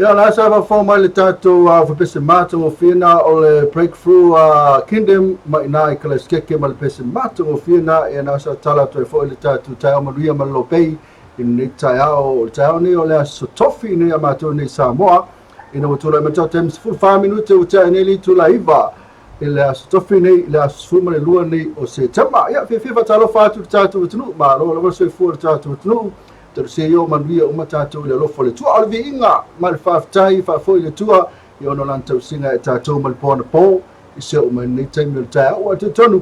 Ia, la sa faafofo mai le tatou fepese matagofie na o le Breakthrough Kingdom mai ina i Kalaesikeke ma le pese matagofie na. Ia, na sa tala atu ai foi le tatou taeao manuia ma le lopei i lenei taeao. O le taeao nei o le aso Tofi nei a matou nei Samoa, ina ua tulai mai tatou taimi 14 minute ua tea nei le itula 9 i le aso Tofi nei, i le aso 12 nei o Setema. Ia, fiafia faatalofa atu i le tatou atunuu, malo lava le soifua i le tatou atunuu. Talosia ia o manuia uma tatou i le alofa o le Atua. O le viiga ma le faafetai faafoi i le Atua i ona lana tausiga e tatou ma le po anapo i se oo mai lenei taimi o le taeao. Ua talitonu,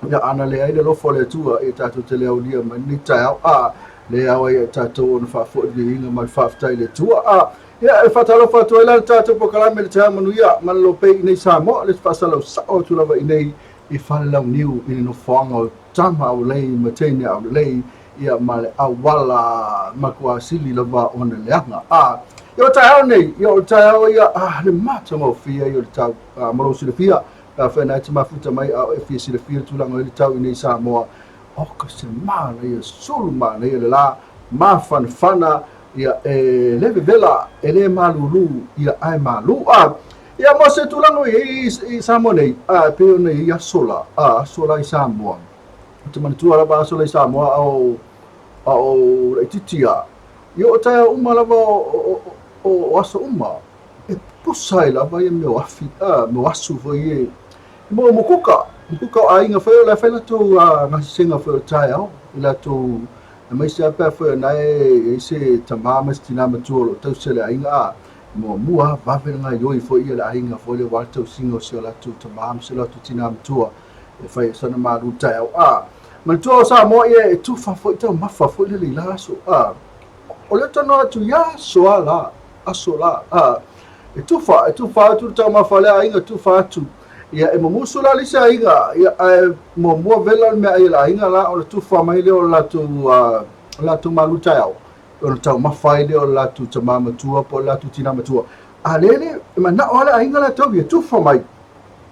ia ana leai le alofa o le Atua, ia tatou te le aulia mai lenei taeao. A le ao ai e tatou ona faafoi le viiga ma le faafetai i le Atua. A ia e faatalofa atu ai la le tatou polokalame le taeao manuia ma le lopei i nei Samoa, le faasalau sao atu lava i nei i Falelauniu i le nofoaga o Tama Aulei ma Teine Aulelei, ia ma le auala matua sili lava ona leaga. A ia o taeao nei, ia o le taeao ia a le matagofie ia o le tau. A mo lou silafia, pe afai na e te mafuta mai a o e fia silafia le tulaga o le tau i nei Samoa, o ka se manaia sulu manaia le la mafanafana, ia e le vevela, e le malulu, ia ae malu. A ia mo se tulaga i, i Samoa nei, a pei ona i aso la, a aso la i Samoa. Ou te manatua lava aso la i Samoa a o, a o laitiiti a. Ia o taeao uma lava o, o, o aso uma, e pusa ai lava ia mea o afi, a, mea o asu foi e, mo mukuka, mukuka o aiga foi o la e fai latou a gasesega foi o taeao, i latou, aemaise lava pe afai o na e i ai se tama ma se tina matua o lo o tausi e le aiga, a, muamua vave le gaioi foi ia le aiga foi lea aua le tausiga o si o latou tama ma si o latou tina matua. E fai e sana malu taeao. A, manatua o Samoa ia e tufa foi taumafa foi lele i la aso. A, o le tano atu ia aso a la, aso la. A, e tufa, e tufa atu le taumafa le aiga, tufa atu. Ia e mumusu la le isi aiga, ia ae muamua vela le meaai a le aiga la ona tufa mai lea o le latou, latou malu taeao. Ona taumafa ai lea o le latou tama matua po o le latou tina matua. A lele, e manao lava le aiga latou ia tufa mai.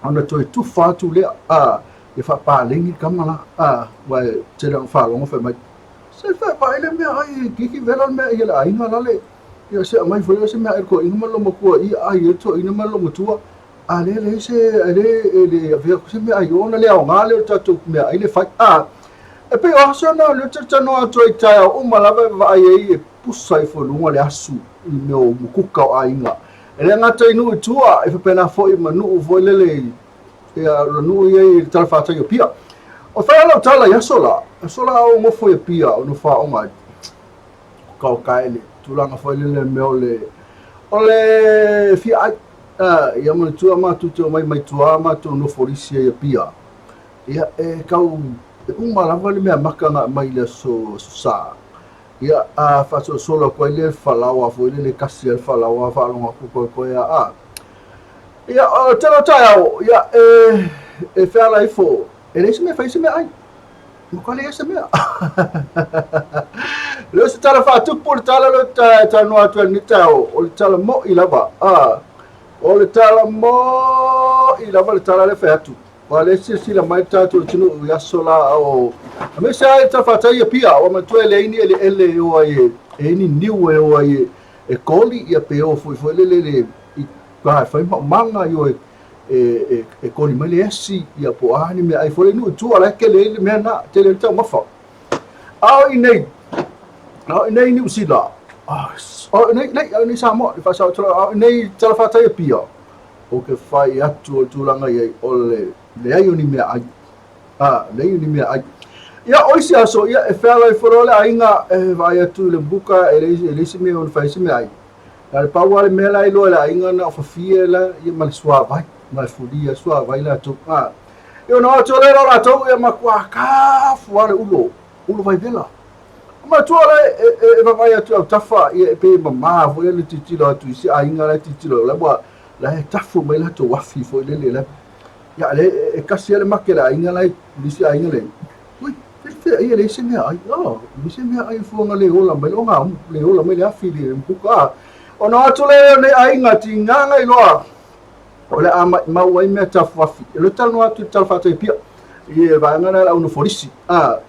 Ona toe tufa atu lea, a, ia faapaleni le tama la, a, aua e tele ona faalogo fai mai, se vaai le meaai, kiki vela le meaai a le aiga la le, ia se aumai foi lea se meaai a le toeaina ma le loomatua ia ai e le toeaina ma le loomatua, a lea e leai se, e le, e le avea atu se meaai ona le aoga lea o le tatou meaai le fai, a, e pei o aso na o lea ou te talanoa atu ai i taeao uma lava e vaai ai e pusa ifo i luga le asu i mea o mukuka o aiga. E le gata i nuu i tua, e faapena foi ma nuu foi lele i, ia, o nuu ia i le talafatai o Apia. O fai a lau tala i aso la, aso la o nofo i Apia, o nofo aoga ai, kaokaele, tulaga foi lele mea o le, o le fia ai. Ia manatua matou te omai mai tua matou nofo lisi ai i Apia. Ia, e tau, e uma lava le meamata na aumai i le aso, aso Sa. Ia, a faasolosolo atu ai le falaoa foi lele tasi a le falaoa faalogo atu toe toe a a. Ia, o le tele o taeao, ia, e, e feala ifo, e leai se mea e fai se meaai. Matua leai se mea. Lea o se tala faatupu le tala lea e talanoa atu ai lenei taeao, o le tala moi lava. A, o le tala moi lava le tala lea e fai atu. Ua le silasila mai le tatou atunuu i aso la o aemaise lava i le talafatai i Apia, ua manatua e leai ni eleele e o ai e i ai ni niu e o ai e koli ia pe o foi foi lele le i ka e fai maumaga i o e e e koli mai le esi ia po o a ni meaai foi le nuu i tua la e tele ai le mea na tele ai le taumafa. A o i nei, a o i nei Niu Sila, a o i nei, nei, a o i nei Samoa, le faasao atu a o i nei talafatai i Apia, Ou te fai atu o le tulaga i ai, o le leai o ni meaai. A, leai o ni meaai. Ia, o isi aso, ia, e feala ifo loa le aiga, e vaai atu i le muka, e leai, e leai se mea e ono fai ai se meaai. Na o le pau lava le mea la e iloa e le aiga na o fafie la, ia ma le suavai, ma le fulia le suavai latou. A, ia ona o atu lea o latou, ia matua kafu lava le ulo, ulo vaivela. Matua la e, e, e vaavaai atu i autafa, ia e pei e mamā foi le tilotilo atu i si aiga la e tilotilo, la ua, la e tafu mai latou afi foi lele, la, ia le, e kasi lava le make le aiga la i le isi aiga le, ui, fe ia leai se meaai, oh, leai se meaai fuaga le ola mai le oga, le ola mai le afi le mukuka, ah. Ona o atu lea o nei aiga, tigaga i loa, o le a maumau ai mea tafu afi. E le talanoa atu i le talafatai i Apia, i le vaega lea o le au nofolisi, ah,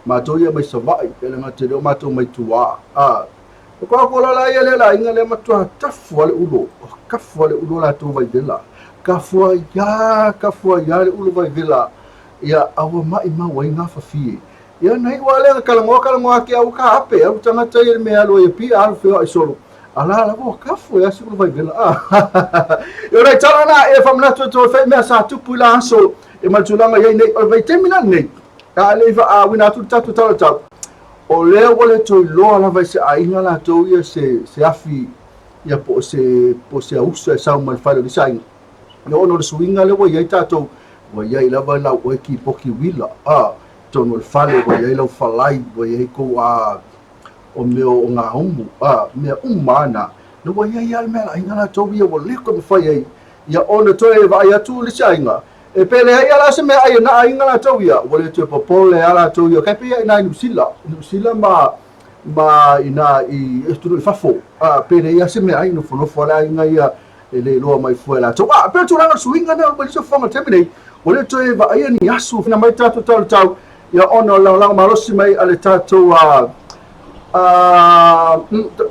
matou ia mai Savaii, e le gata i lea o matou mai tua, a. O ko ako la ia le la inga le matua tafu ale ulo. Kafu ale ulo la tu vai vela. Kafu ya, kafu ya le ulo vai vela. Ia awa mai ma wai ngā whawhie. Ia nei ua le kala ngoa kala ngoa ke au ka ape au tangata ia me alo e pi alu feo ai solo. Ala la bo kafu ya sikulu vai vela. Ia nei tala na e whamnatu to whai mea sa tupu la aso e matulanga ia nei o vai temina nei. A le fa a wina tu tatu tala tau. O lea ua le toe iloa lava i se aiga latou ia se se afi ia po o se po o se ausa e sau mai le fale o le isi aiga. Ia ona o le suiga lea ua i ai tatou, ua i ai lava lau oe kipoki uila, a, totonu o le fale ua i ai lau falai, ua i ai kou a o mea o gaumu, a, mea uma lava na. Na ua i ai lava le mea a le aiga latou ia ua le toe mafai ai ia ona toe vaai atu le isi aiga. E pe leai a la se mea ai na aiga latou ia, ua le toe popole a latou ia, kai pei ina i Niu Sila, Niu Sila ma ma ina i atunuu i fafo, a pe leai a se mea ai nofonofo a le aiga ia e le iloa mai fua e latou. A pe tulaga o le suiga lea o le Malisi Fofoga taimi nei, ua le toe vaaia ni aso na mai tatou tau le tau, ia ona o le lagolago malosi mai a le tatou a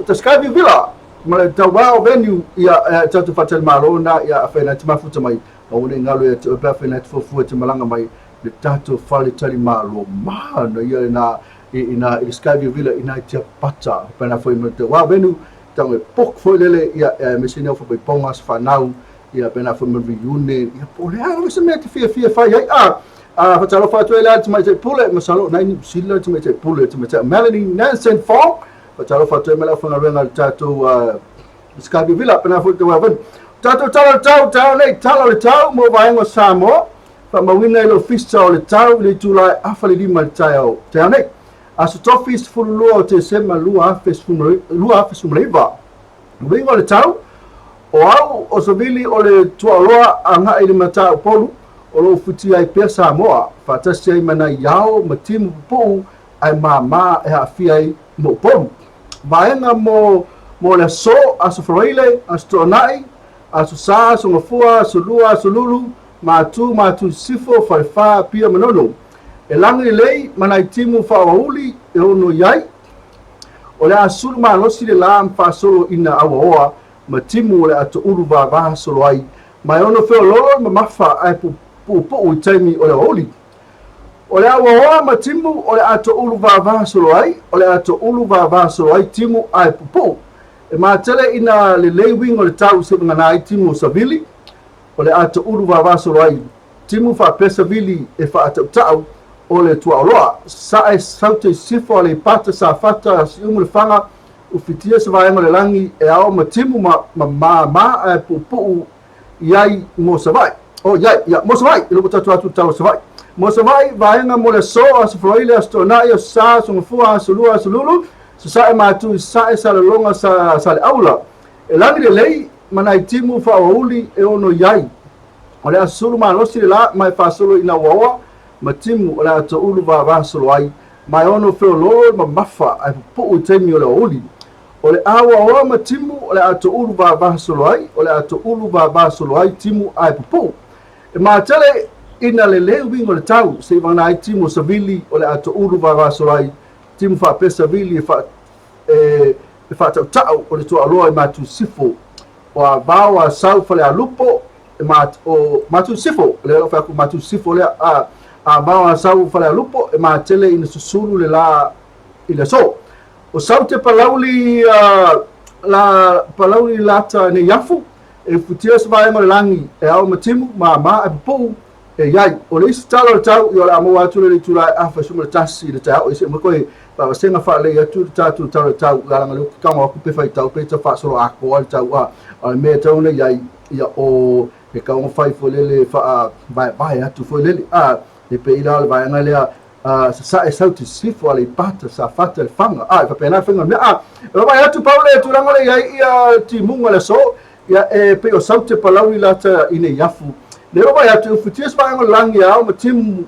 the Skyview Villa ma le Tauao Venue ia tatou faatalimalo na ia afai na te mafuta mai Aua ne i galo ia te oe pe afai na te fuafua e te malaga mai le tatou fale talimalo mana ia ina ina i le Skyview Villa ina i Tiapata pena foi ma te wa venu tango e book foi lele ia e me sine ofa ponga se whanau ia pena foi ma reunion ia po le ala se mea te fia fia fai ai a a whatalofa atu e le atu mai te pule masalo nai ni sila te mai te pule te mai te Melanie Nansen Fong whatalofa atu e mela whangarenga le tatou Skyview Villa pena foi te wa venu. Tatou tala le tau, tau nei, tala le tau mo vaega o Samoa. Faamauina i le Ofisa o le Tau i le itula e 5:30 i le taeao taeao nei. Aso Tofi 12 o Tesema 2019. Uiga o le tau, o au o Savili o le Tuaoloa agai i le Mataupolu o lo o futia ai pea Samoa, faatasi ai ma nai ao ma timu pupuu ae māmā e aafia ai ma Upolu. Vaega mo mo le aso, Aso Faraile, Aso Toonai, Aso Sa, Aso Gafua, Aso Lua, Aso Lulu, Matu, Matu Sisifo, Falefa, Apia ma Nono. E lagi lelei ma nai timu faaauauli e ono i ai. O le a sulu malosi le la ma faasolo ina auaoa ma timu o le a toulu vavaha solo ai ma e ono feoloolo le mamafa ae puupuu i taimi o le aoauli. O le auaoa ma timu o le a toulu vavaha solo ai, o le a toulu vavaha solo ai timu ae puupuu. E matele ina lelei uiga o le tau se vagana ai timu o savili, o le a toulu vavaha solo ai timu faapea savili e faatautau o le tuaoloa. Sae saute i sisifo Aleipata Safata Siumu Lefaga ufitia se vaega o le lagi e ao ma timu ma ma māmā ae puupuu i ai mo Savaii. Oh, iai, ia, mo Savaii, i loko tatu atu tau o Savaii. Mo Savaii, vaega mo le aso, Aso Faraile, Aso Toonai, Aso Sa, Aso Gafua, Aso Lua, Aso Lulu, Sasae Matu i Sasae, Salelologa, sa, Saleaula. E lagi lelei ma nai timu faaauauli e ono i ai. O le a susulu malosi le la ma e faasolo ina uaoa ma timu o le a toulu vavaha solo ai ma e ono feoloolo le mamafa ae pupuu i taimi o le aoauli. O le a uaoa ma timu o le a toulu vavaha solo ai, o le a toulu vavaha solo ai timu ae pupuu. E matele ina lelei uiga o le tau se i vagana ai timu o savili o le a toulu vavaha solo ai timu faapea savili e faa e e faatautau o le tuaaloa i Matu Sisifo, o Avao Asau Falealupo e ma o Matu Sisifo, lea o lo o fai atu Matu Sisifo lea, a Avao Asau Falealupo e matele ina susulu le la i le aso. O Saute Palauli la Palauli Lata Neiafu e futia se vaega o le lagi e ao ma timu ma ma e pupuu e iai. O le isi tala o le tau ia o le a maua atu le itula e 4:11 i le taeao e se mai koe faavasega faalelei atu le tatou tala o le tau i alaga le uki tago atu pe faitau pe ta faasolo atoa le tau a o le mea e tatau ona iai ia o he taumafai foi lele faa vaevae atu foi lele a e pei la o le vaega lea a sasae sauti sisifo Aleipata Safata Lefaga a e faapena le faiga o le mea a e vaavaai atu pau le tulaga lea i ai ia timuga le aso ia e pei o Saute Palauli lata i Neiafu le vaavaai atu e ufitia se vaega o le lagi e ao ma timu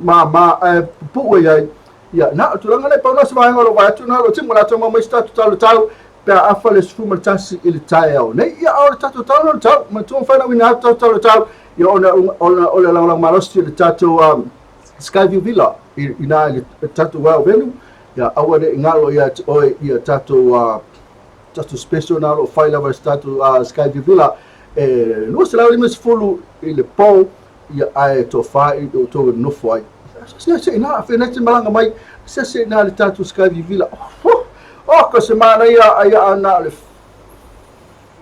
ma ma ae pupuu e ai ia na o tulaga lea pau na se vaega o lo vaai atu na lo timu latou mau mai se tatou tau le tau pe a afa le 11 i le taeao nei ia a o le tatou tau le tau ma tua mafai na uina atu tatou tau le tau ia ona ona o le lagolago malosi o le tatou Skyview Villa i ina i le tatou Wild Venue ia aua ne i galo ia te oe ia tatou Tatou special na o lo o fai lava i se tatou Sky View Villa e 250 i le po, ia ae tofa i outou e nofo ai. Se ina fe nei te malaga mai se ina le tatou Sky View Villa. Oh, oh ko se manaia ai ana le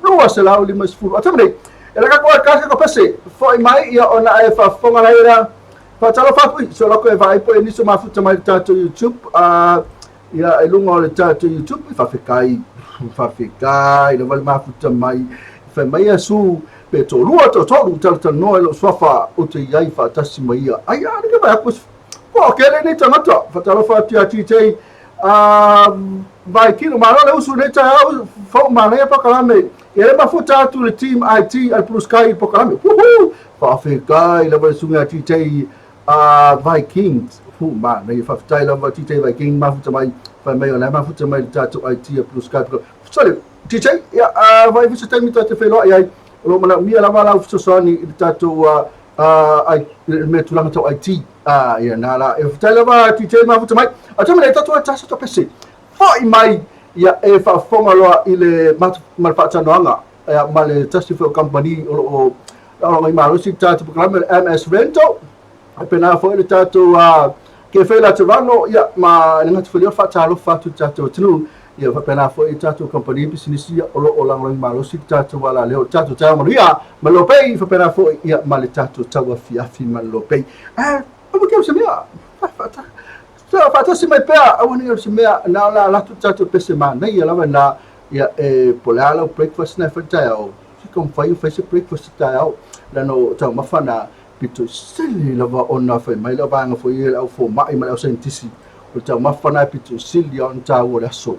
250. A taimi nei, e laka koe ka ko pese, fo'i mai ia ona e faafofoga lai la. Faatalofa atu i so lako e vaai po e niso mafuta mai le tatou YouTube. Ia e lunga o le tatou YouTube, i faafetai, faafetai lava le mafuta mai. Fai mai a su pe to'alua to'atolu talatalanoa i lou suafa ou te i ai faatasi ma ia. Ai a le vai aku po o kele nei tagata. Faatalofa atu ia TJ. Vai kino malo le usu nei taeao fau manaia pakalame. Ia le mafuta atu le team IT al Blue Sky pakalame. Woohoo! Faafetai lava le susuga ia TJ Vikings. Hu manaia faafetai lava TJ Viking mafuta mai fai mai o la mafuta mai le tatou IT a Blue Sky. Sorry TJ, ia vai se taimi tatou feiloai ai. O lo o manaomia lava lau fesoasoani i le tatou ai le mea tulaga tau IT. Ia na la. E faafetai lava TJ mafuta mai. A taimi nei tatou e tasi to pese. Fo'i mai ia e faafofoga loa i le ma le faatalanoaga ia, ma le tasi foi o kamupani o lo o lagolagoi malosi le tatou polokalame o le MS Rental. E pena foi le tatou Kefe Laterano, ia, ma le gata foi lea o le faatalofa atu i le tatou atunuu. Ia faapena foi i tatou kamupani pisinisi ia o lo o lagolagi malosi le tatou alaleo, le tatou taeao manuia ma le lopei, faapena foi ia ma le tatou tauafiafi ma le lopei. Ae aua ke o se mea faatasi mai pea, aua nei o se mea na o le a alu atu le tatou pese manaia lava na ia e po o le a lau breakfast na e fai taeao, se taumafai e fai se breakfast taeao leaga o taumafa na pito sili lava ona fai mai le vaega foi ia le au fomai ma le au saienitisi o le taumafa na e pito sili ona taua o le aso.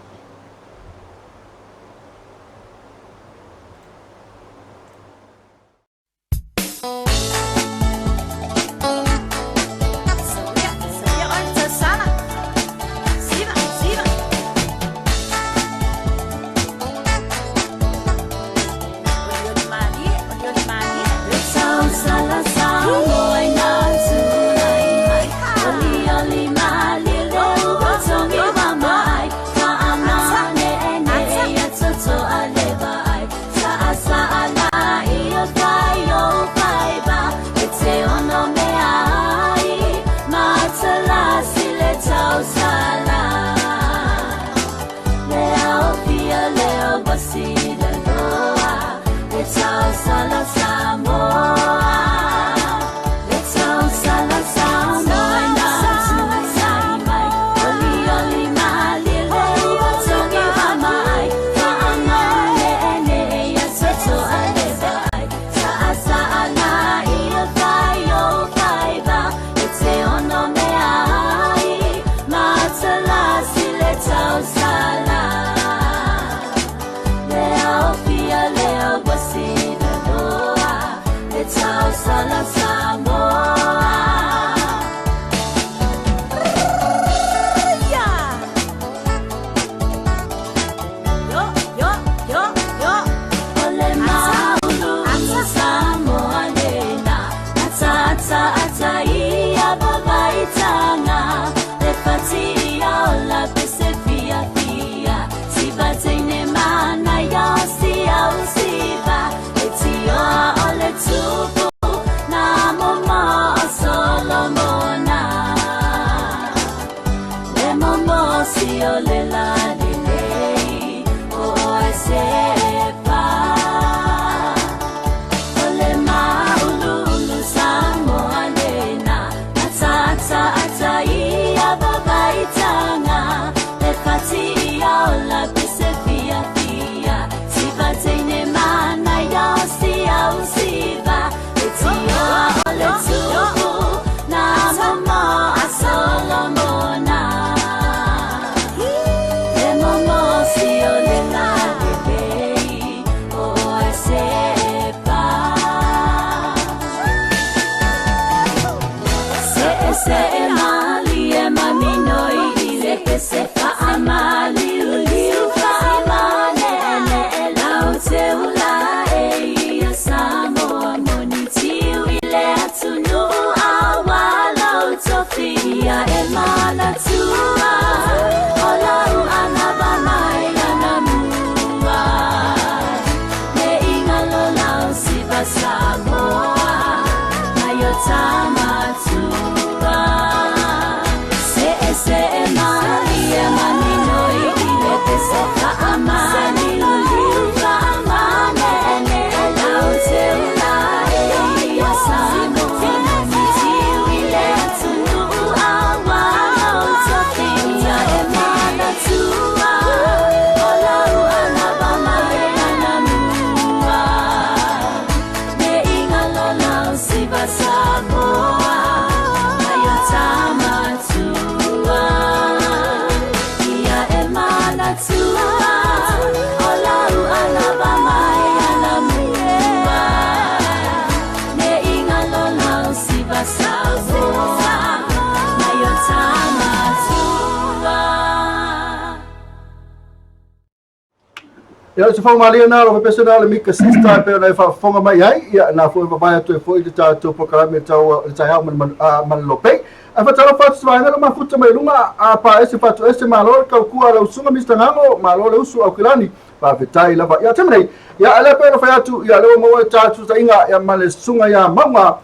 Ia, o se whaumalia nā ro pese nā le Mika Sista e pēr nei whaafonga mai ai, ia nā fo e mamae atu e fo i le tātou polokalame tau le taeao ma le lopei. Ae faatalofa atu se vaega le mafuta mai luga a pa ese fatu ese malo le kaukua lau susuga Mr Gago, malo le usu Aukilani, faafetai lava. Ia taimi nei, ia alea pea na fai atu, ia lea ua maua le tatou taiga ia ma le susuga ia Mauga,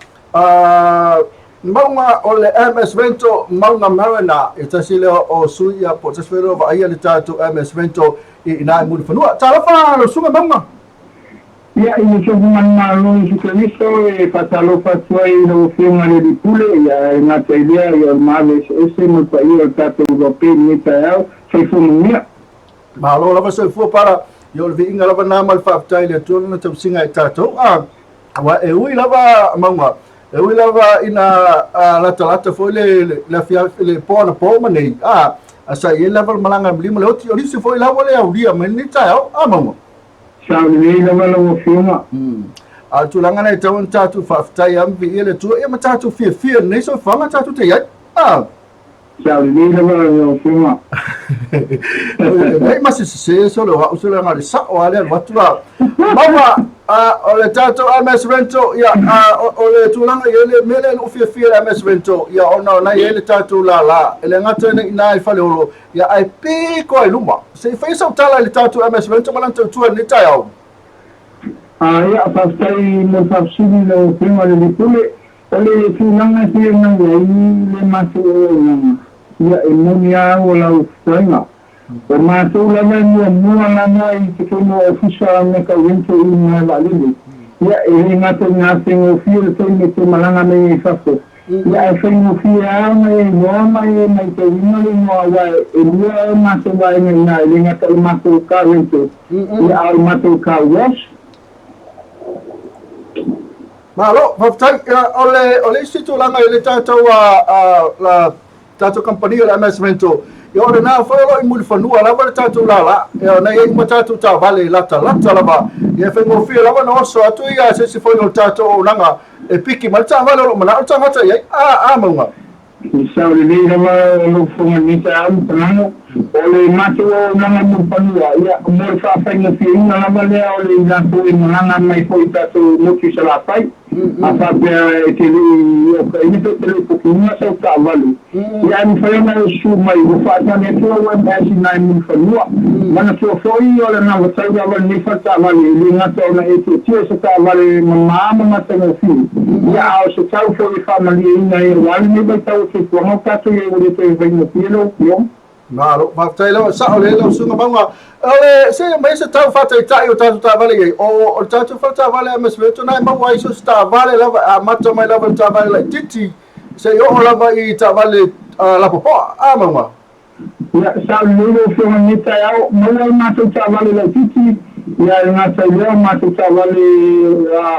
Mauga o le MS Vento, Mauga Mariner, e tasi lea o sui ia po o tasi foi lea o vaaia le tatou MS Vento i ina i Mulifanua. Talofa lau susuga Mauga. Ia, i le sofu manumalo Iesu Keriso e faatalofa atu ai i lau Afioga i le Alii Pule, ia e gata i lea, ia o le maave eseese ma le paia o le tatou Lope i lenei taeao. Soifua manuia. Malo lava soifua para, ia o le viiga lava na ma le faafetai i le Atua lona tausiga e tatou. A, aua e ui lava Mauga, e ui lava ina latalata foi le le afiafi le po anapo ma nei, a sa i ai lava le malaga e lima le oti, o nisi foi la ua le aulia mai lenei taeao, a Mauga. Sao lelei lava lau Afioga. A o le tulaga lena e tatau ona tatou faafetai lava ma viia le Atua, ia ma tatou fiafia i lenei soifuaga tatou te i ai. A. Sao lelei lava lau Afioga. Nei ma se sese solo au solo nga le sao ale alu atu la. Mauga, o le tatou MS Rento, ia, o le tulaga i ai le mea lea na ou fiafia i le MS Rento, ia, ona o na i ai le tatou lala, e le gata i ina i Faleolo, ia, ae piko ai luma. Se i fai sau tala i le tatou MS Rento ma lana tautua i lenei taeao. Ia, faafetai mo le faafesili lau Afioga i le Alii Pule. O le tulaga e pei ona i ai le matou auaunaga, ia e moni a au o lau fetalaiga. O matou lava e muamua lava i totonu o ofisa me ka rento i malae vaalele. Ia e le gata i ngā faigofie le taimi e te malaga mai ai i fafo, ia ae faigofie lava ona e iloa ma e maitauina le igoa aua e lua o matou vaega i ina, e le gata o le matou car rental, ia a o le matou car wash. Malo, faafetai. Ia, o le isi tulaga i le tatou la tatou kamupani o le MS Rental, ia o lena foi o lo o i Mulifanua lava le tatou lala, ia ona e i ai uma tatou taavale latalata lava, ia e faigofie lava ona oso atu ia se isi foi o le tatou auaunaga e piki mai le taavale o lo o manao le tagata i ai. A, a Mauga. I sao lelei lava lou fofoga i lenei taeao ma Panago. O le matou auaunaga mo fanua, ia, mo le faafaigofieina lava lea o le i latou e malaga mai foi i tatou motu i Salafai. A faapea e te le i okaina pe te le i pukiina sau taavale, ia ae mafai ona e susu mai, ua faatali atu lau MS i nai Mulifanua. Manatua foi o le anavatau lava lenei faletaavale, e le gata ona e tietie se taavale mamā ma matagofie, ia a o se tau foi e faamalieina ai aua lenei vaitau o soifuaga o tatou i ai ua le toe faigofie lau Afioga. Malo, faafetai lava, sao lelei lau susuga Mauga. O le se mai se tau faataitai o tatou taavale i ai. O le tatou faletaavale MS Veto na e maua ai so o se taavale lava, e amata mai lava i le taavale laitiiti seia oo lava i taavale lapopoa. A Mauga? Ia, sao lelei lau Afioga i lenei taeao, maua le matou taavale laitiiti, ia e le gata i lea o matou taavale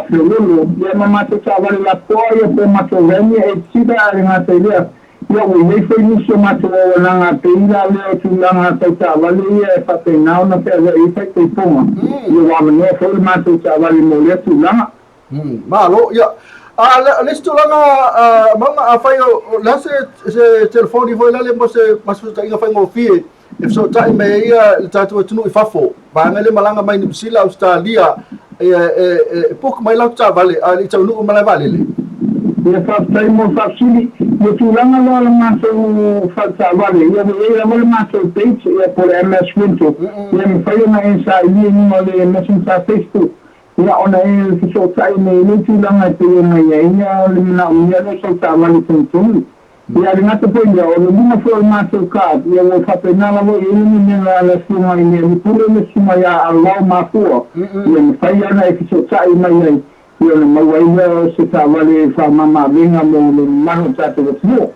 feololo, ia ma matou taavale lapopoa, ia po o matou van ia e tila, ae le gata i lea, Ia, ua i ai foi nisi o matou auaunaga a pei la lea o tulaga tau taavale ia e faapena ona feaveai ai faitaipoga. Ia, ua avanoa foi le matou taavale mo lea tulaga. Malo, ia. A le isi tulaga, Mauga, afai o le a se telefoni foi lale mo se fesootaiga faigofie e fesootai mai ai ia le tatou atunuu i fafo, vaega le malaga mai Niu Sila, Ausetalia, e book mai latou taavale a le i taunuu i malae vaalele. Ia, faafetai mo le faafesili. I tulaga loa o le matou faletaavale, ia ua i ai lava le matou page, ia po o le MS Rental, ia e mafai ona e sailia i luga o le Messenger Facebook. Ia ona e fesootai mai ai le tulaga e pei ona i ai ia le manaomia lea o sau taavale togitogi. Ia le gata foi lea, o le luga foi o le matou card, ia ua faapena lava i ai le memela a le Afioga i le Alii Pule le Susuga ia Alao Mafua, ia mafai ona e fesootai mai ai, ia ona maua ai lea o se taavale faamama-avega mo le mamalu o le tatou atunuu.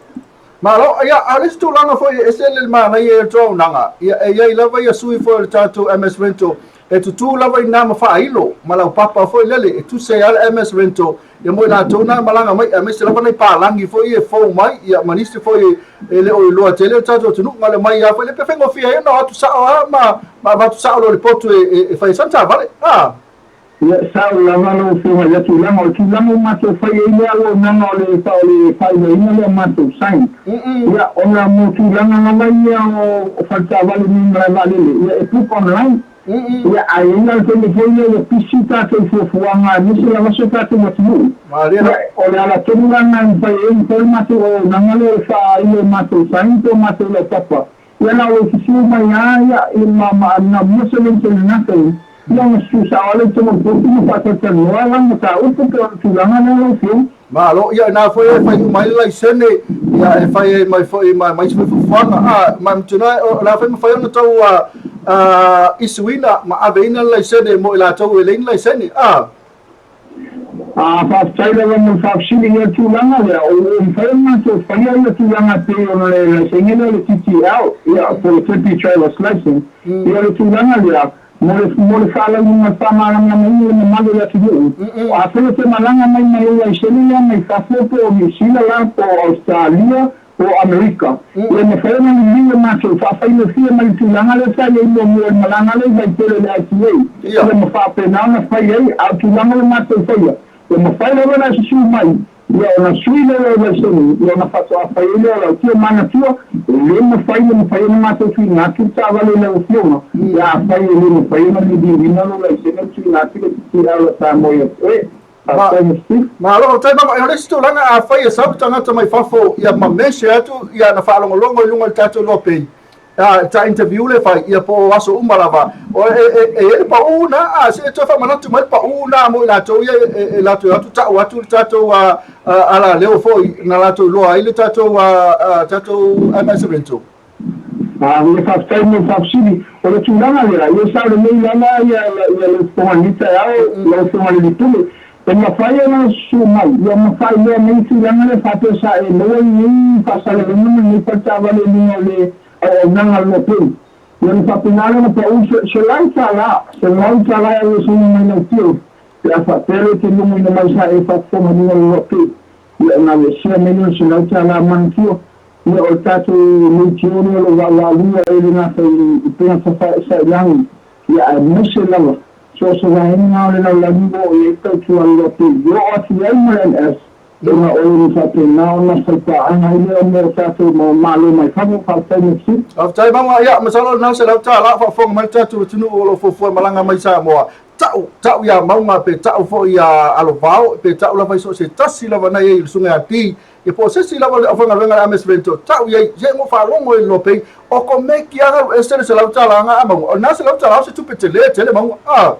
Malo, ia, a o le isi tulaga foi e ese le manaia i le auaunaga, ia, e i ai lava ia sui foi o le tatou MS Rental e tutū lava i ina ma faailo ma laupapa foi lele e tusi ai lava le MS Rental ia mo i latou na e malaga mai, aemaise lava nai palagi foi ia e fou mai, ia ma nisi foi e le o iloa tele le tatou atunuu, na o le omai lava foi lea pe faigofie ai ona o atu sao lava ma avatu sao loa i le potu e fai ai sana taavale. A. Ia, sao lava lau Afioga i lea tulaga. O le tulaga ua matou fai ai lea auaunaga o le o le faailoaina lea o matou sign. Ia, ona mo tulaga lava ia o faletaavale nei malae vaalele, ia e book online. Ia, ae i ai la le taimi foi lea ua pisi tatou fuafuaga aemaise lava si o tatou atunuu. Ia, o le ala tonu la lena e mafai ai ona fai le matou auaunaga lea o le faailo o matou sign po o matou laupapa. Ia na o lou susu mai lava ia i ma ma na mua se lei tele na tei, ia ona susu sao lava lea i totonu o le potu ma faatalatalanoa la le mataupu po o le tulaga lea lau Afioga. Malo, ia ina foi e fai uma ai le laisene, ia e fai ai mai foi ma ma isi foi fuafuaga. A, ma mautinoa o le a foi mafai ona tou isuina ma aveina le laisene mo i latou e leai ni laisene. A. A faafetai lava mo le faafesili i ia tulaga lea, ua mafai ona matou faia ia tulaga e pei ona le laisene lea o le TTL, ia po o le Temporary Trailers License, ia o le tulaga lea, mo le mo le faalauiloga faamalamalamaina o le mamalu o le atunuu, afai e te malaga mai ma lou laisene lea mai fafo po o Niu Sila la po o Ausetalia po o Amerika, ia mafai ona liliu e matou faafaigofie mai le tulaga lea sa i ai muamua i le malaga lea i Vaitele i le ITA, ia ma faapena ona fai ai, a o tulaga ua matou faia, ua mafai lava ona susu mai, ia ona sui lea o laisene, ia ona faatoa fai ai lea o lau tia manatua, e le mafai le mafai ona matou tuuina atu le taavale i lau Afioga, pe afai e le mafai ona liliuina lou laisene ma tuuina atu le TTL a Samoa ia te oe. Malo, faafetai mama. O le isi tulaga, afai e sau le tagata mai fafo ia ma mese atu ia na faalogologo i luga o le tatou Loa Pay, ta interview le fai ia po o aso uma lava, o e i ai le pau na, a se toe faamanatu mai le pau na mo i latou ia e latou atu tau atu le tatou alaleo foi na latou iloa ai le tatou tatou MS Rental. Ia faafetai mo le faafesili. O le tulaga lea, ia sao lelei lava ia lau Afioga i le taeao, lau Afioga i le Pule, e mafai ona susu mai, ia ma faailoa mai le tulaga lea faapea sa e maua lenei faasalalauga ma lenei faletaavale i luga o le auaunaga a le Loa Pay. Ia ona faapena lea ona pau $100, $100 e aveeseina mai lau Afioga, pe a faapea lea e te lugoina mai sa e faafofoga i luga o le Loa Pay. Ia ona aveesea mai lea o le $100 manatua. Ia o le tatou leitio lea o lo o vaavaalua e le gata i upega tafailagi, ia aemaise lava so o se vaega o le lalolagi ua oo i ai le tautua a le Loa Pay, i oo atu i ai ma le MS, ona o le faapena ona faipaaga ai lea mo tatou malo mai fafo. Faafetai Merci. Faafetai Maua. Ia, masalo o lena $100 o faafofoga mai le tatou atunuu o lo o fuafua e malaga mai Samoa. Ta'u, ta'u iā Mauga pe ta'u foi iā Alovao, pe ta'u lava i so o se tasi lava na i ai i le Susuga ia Di, ia po o se isi lava o le aufaigaluega a le MS Vento, ta'u i ai, se ua faalogo i le Loa Pay, o ko meki a galu ese le $100 ga a Mauga, o lena $100 o se tupe telē tele Mauga, a.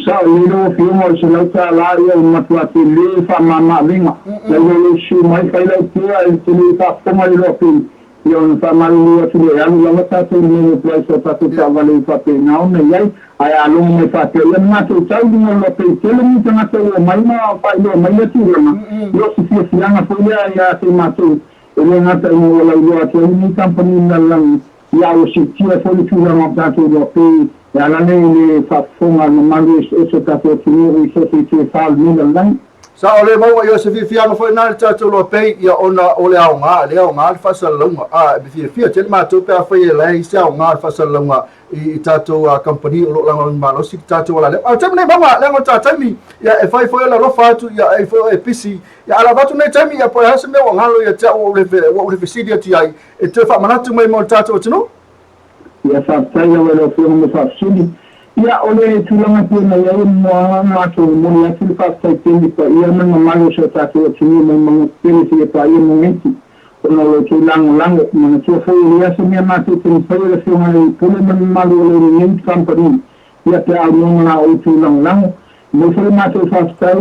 Sao lelei lau Afioga, o le $100 ia ua matua tele faamama-avega, lau ia lou susu mai fai lau tua e te le i faafofoga i le Loa Pay, Ia ona faamalulu atu lea e alu lava tatou i le mea ua i so tatou taavale ua faapena ona i ai, ae a logo mai faapea, ia na matou tau i luga o le loa tele ni tagata ua omai ma faailoa mai lea tulaga, ia o se fiafiaga foi lea ia te matou, e le gata ina ua lauiloa atu ai lenei kamupani i le lalolagi, ia a ua siitia foi le tulaga o tatou loa pei e ala lea i le faafofoga a le mamalu eseese o tatou atunuu i so o se itu e fa o lenei lalolagi. Sao le maua ia o se fiafiaga foi na le tatou loa pei ia ona o le aoga le aoga le faasalalauga a e fiafia tele matou pe afai e leai se aoga o le faasalalauga i tatou kamupani o lo o lagolago malosi le tatou alaleo. A o le taimi nei maua leaga o le ta taimi ia e fai foi o le alofa atu ia e foi e pisi ia ala avatu nei taimi ia po o le a se mea ua galo ia te au ua ou le fesili atu i ai e toe faamanatu mai mo le tatou atunuu. Ia faafetai lava i lau Afioga mo faafesili. Ia, o le tulaga pei ona i ai mua matou momoli atu le faafetai tele i paia ma le mamalu o si o tatou atunuu mai Magoto tele seia paia Mogeti ona o lo outou lagolago. Manatua foi e leai se mea matou te mafaia le Afioga i le Pule ma le mamalu o le Renewed Company ia pe a aunoa ma la outou lagolago. Mo foi matou faafetai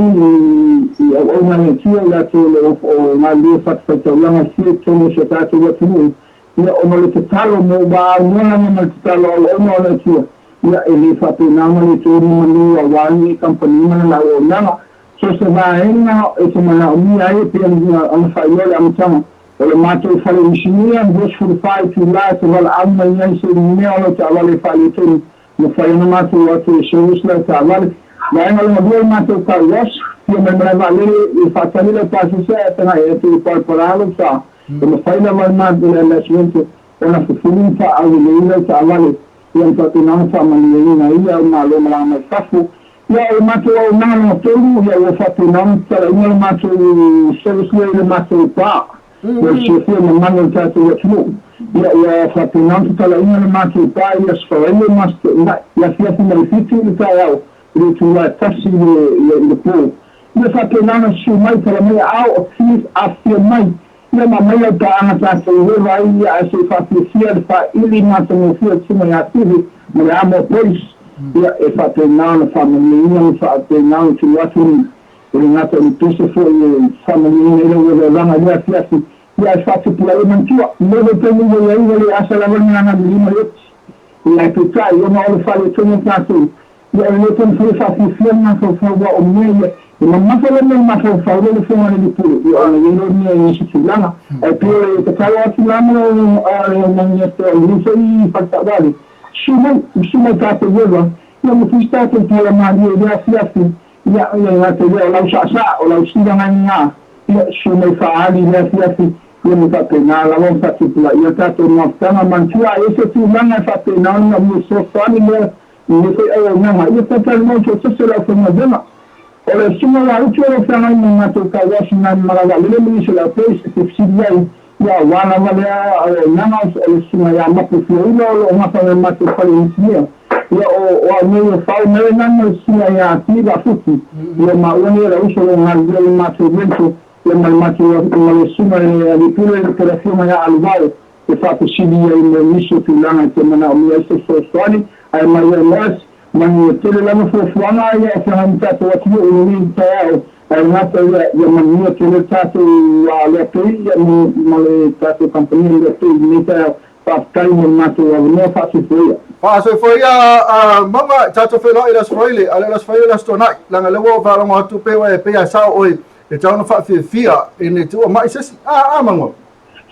i auauna a le Atua i latou o lo o galulue fatafaitaulaga sia i totonu o si o tatou atunuu, ia, ona o le tatalo mo ua aunoa lava ma le tatalo a auauna o le Atua, ia, e le faapena ona le toe ni manu aua lenei kamupani ma lana auaunaga. So o se vaega e te manaomia ai e pei ona faailoa i le amataga, o le matou fale inisinia, 24 itula e te valaau mai ai se mea o lau taavale e faaletonu, Mafai ona matou o atu e service lau taavale. Vaega lona lua o le matou car wash, fia mai malae vaalele e faatali lau pasese ae tagai atu i palapala lou sa. E mafai lava e le Asimente ona fufulu ma faaaueleina lau taavale ia ma faapena ona faamanuiaina ai ia malo malaga mai fafo. Ia o le matou auaunaga lona tolu, ia ua faapena ona tatalaina le matou service lea i le matou pa. Mo le silafia mamalu o le tatou atunuu, ia ua faapena ona tatalaina le matou pa i Aso Faraile ma Aso Toonai, i afiafi mai le 7 i le taeao i le itula e 1 i le po. Ia faapena ona susu mai, tala mai aao, afifio mai, ia ma aumai lau paaga tatou eva ai, ia ae se i faafiafia le faili matagofie o le Susuga ia Steve ma le Amo Boys, ia e faapena ona faamanuiaina ma faapena ona tuu atu E le gata i le pese foi e faamanuiaina ai lau evaevaga i lea afiafi, ia ae faatupulaia e manatua. Mo le taimi ua i ai, ua le asa lava le malaga milima i oti. Ia ae peitai, ona o le faaletonu o tatou, ia o le le taumafai e faafiafia le mafaufau aua o mea ia, e mamafa lava le mafaufau lea i le Fofoga o le Lipule, ia ona i ai loa mea i isi tulaga. Ae pei o le tatalo atu la ma le manuia toa i lenei foi faletaavale, susu mai, susu mai tatou eva, ia ma fai se tatou tala malie i lea afiafi, Ia, e le gata i lea, o lau saasaa, o lau silaga, ia, susu mai faaali i le afiafi, ia ma faapena lava ona faatupulaia tatou mafutaga. Manatua, a i ai se tulaga e faapena ona manaomia fesoasoani lea i lenei foi auaunaga, ia talatalanoa i toatasi o le aufaigaluega. O le susuga ia Utu o lo o feagai ma matou car wash i na i Malaevaalele ma nisi o le aupolis e te fesili ai, ia aua lava lea auaunaga, o le susuga ia Mapu Fiaula o lo o gafa ma le matou fale inisinia. Ia o o au nei o Fao mai na ma le susuga ia Tui Vaafutu, ia maua nei o le uso o lo o galulue i le matou Rental, ia ma le matou ma le susuga i le Alii Pule po o le Afioga ia Aluvao e faafesili ai mo nisi o tulaga e te manaomia ai se fesoasoani. Ae mai ia Nurse, manuia tele lava fuafuaga ia o feagai ma tatou atunuu i lenei taeao, ae gata ia ia manuia tele le tatou Leapei ia ma le tatou kamupani o le Leapei i lenei taeao. Faafetai mo le matou avanoa faasoifoia. Faasoifoia a Mauga, tatou feiloai i le Aso Faraile, a le o le Aso Faraile o le Aso Toonai, leaga lea ua ou faalogo atu pei ua e pei a sao oe e tatau ona faafiafia ina te ua mai se isi. A, a Mauga.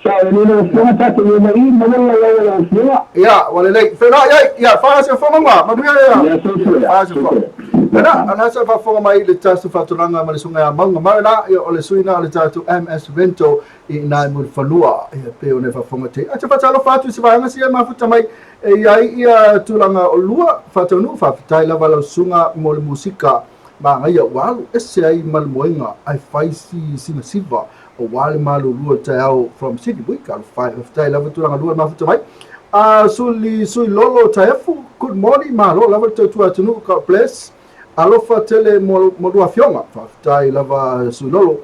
Sao lelei lau Afioga, tatou i ai i, maua le laulau a lau Afioga. Ia, ua lelei. Feiloai ai, ia, faasoifoa Mauga, manuia ia. Ia, soifua ia. Faasoifoa. Lena, ana sa faafofoga mai i le tatou faatulaga ma le susuga ia Mauga Maola, ia o le sui na o le tatou MS Rental i ina i Mulifanua, ia pei ona e faafofoga atu ai. Ae te faatalofa atu i se vaega sia e mafuta mai e i ai ia tulaga o lua faataunuu. Faafetai lava lau susuga mo le musika magaia ua alu ese ai ma le moega ae fai si sivasiva aua le malulu o le taeao from Sydney. Ui, talofa e, faafetai lava tulaga lua e mafuta mai. Suli Sui Lolo Taefu, good morning, malo lava le tautua atunuu, God bless. Alofa tele mo lua afioga. Faafetai lava Sui Lolo.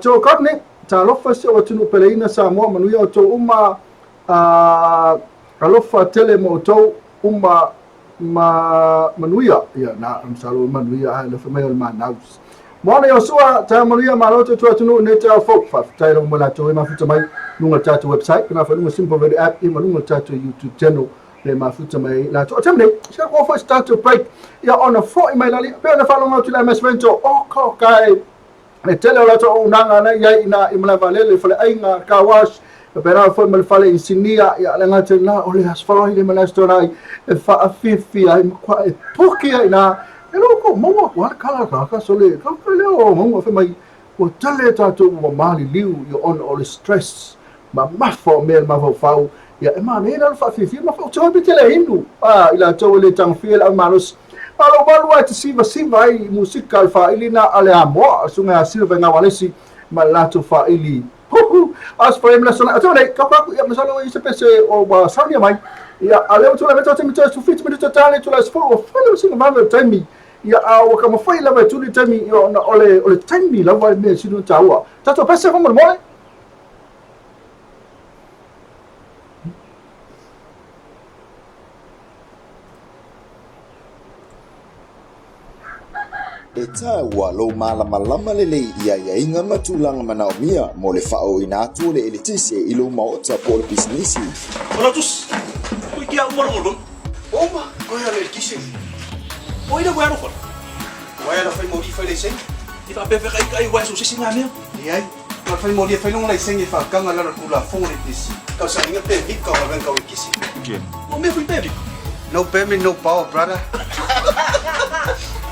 Joe Courtney, talofa si ou atunuu peleina Samoa, manuia outou uma, alofa tele mo outou uma ma manuia. Ia, na, masalo manuia, a alofa mai o le manaus. Moana Iosua, taeao manuia, malo tautua atunuu i nei taeao fou. Faafetai lava mo latou e mafuta mai luga o le tatou website, pena foi luga Simple Radio app, ia ma luga o le tatou YouTube channel le mafuta mai latou. O taimi nei, se ko foi se tatou break, ia ona foi mai lali, pe ona faalogo atu i le MS Rental, o ko kai, le tele o latou auaunaga na i ai ina i malaevaalele, le faleaiga, car wash, faapena foi ma le fale inisinia, ia le gata i lena, o le Aso Faraile ma le Aso Toonai e faafiafia ai matua e puki ai ina. E lou ko maua atu lava le kala ka sole, ka ka leo o maua fai mai, ua tele tatou ua maliliu ia ona o le stress mamafa o mea i le mafaufau, ia e manaia la le faafiafia ma faautau pe tele inu a i latou e le tagofia le au malosi. A o lou malu lava e te sivasiva ai i musika a le faaili na a le Amoa, a le susuga ia Silva i Gawalesi ma le latou faaili huhu. As for him, lesson, o nei, ka ku ia masalo i se pese o ua saunia mai. Ia, a lea ua tulai mai tau taimi toe 17 minute tale tulai sefulu, ua fale o singa vave o taimi. Ia, a ua ka mafai lava e tuli taimi, ia, ona o le taimi lava e mea sili ona taua. Tatou pese faamolemole. E taua lou malamalama lelei i aiaiga ma tulaga manaomia mo le faaooina atu o le eletise i lou maota po o le pisinisi. Olatus, koe kia uma longo lon. Uma, koe ala eletise. O ina koe alofa. Uai ala fai mauli fai laisenge. I faapea kai kai uai so sisi ngā mea. Leai, na fai mauli e fai longa laisenge e faakaga i lalo o le Tulafono a le EPC. Tausaga permit ka o galuega tau eletise. O mea foi permit. No permit, no power, brother.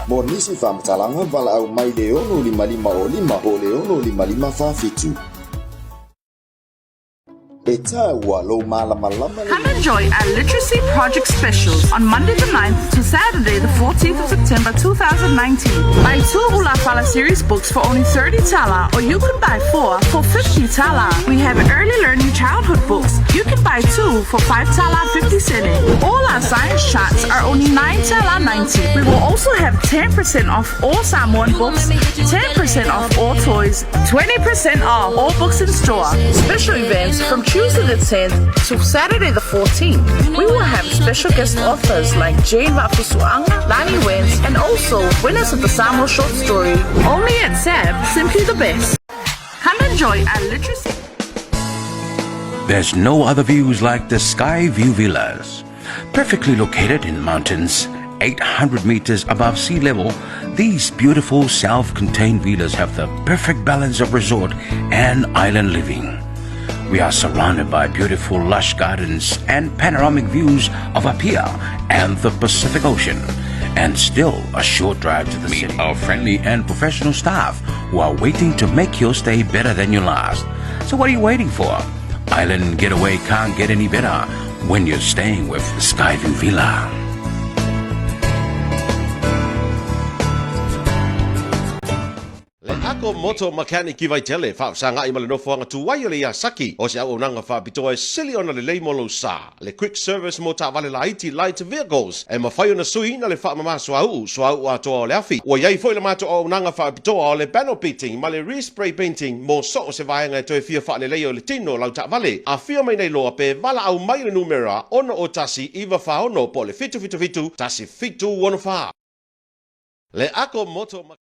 Mo nisi faamatalaga, valaau mai le 655 05 po o le 655 47. E taua lou malamalama Come lelei. enjoy our Literacy Project specials on Monday the 9th to Saturday the 14th of September 2019. Buy 2 Ulafala series books for only 30 tala, or you can buy 4 for 50 tala. We have early learning childhood books. You can buy 2 for 5 tala 50 cents. All our science charts are only 9 tala 90. We will also have 10% off all Samoan books, 10% off all toys, 20% off all books in store. Special events from Tuesday the 10th to Saturday the 14th. We will have special guest authors like Jane Vafusuanga, Lani Wentz, and also winners of the Samoa short story. Only at SAB, simply the best. Come enjoy our literacy. There's no other views like the Skyview Villas. Perfectly located in mountains, 800 meters above sea level, these beautiful self-contained villas have the perfect balance of resort and island living. We are surrounded by beautiful lush gardens and panoramic views of Apia and the Pacific Ocean. And still a short drive to the city. Our friendly and professional staff who are waiting to make your stay better than your last. So what are you waiting for? Island getaway can't get any better when you're staying with Skyview Villa. Le Ako Moto Mechanic i Vaitele, faafesagai ma le nofoaga tuai o le Iasaki, o se auaunaga faapitoa e sili ona lelei mo lou sa. Le Quick Service mo taavale laiti, light vehicles, e mafai ona suiina le faamama suauu, suauu atoa o le afi. Ua i ai foi le matou auaunaga faapitoa o le panel beating ma le respray painting mo so o se vaega e toe fia faaleleia o le tino o lau taavale. Afio mai nei loa pe valaau mai i le numera 601 946 po o le 777 1764. Le Ako Moto Mechanic.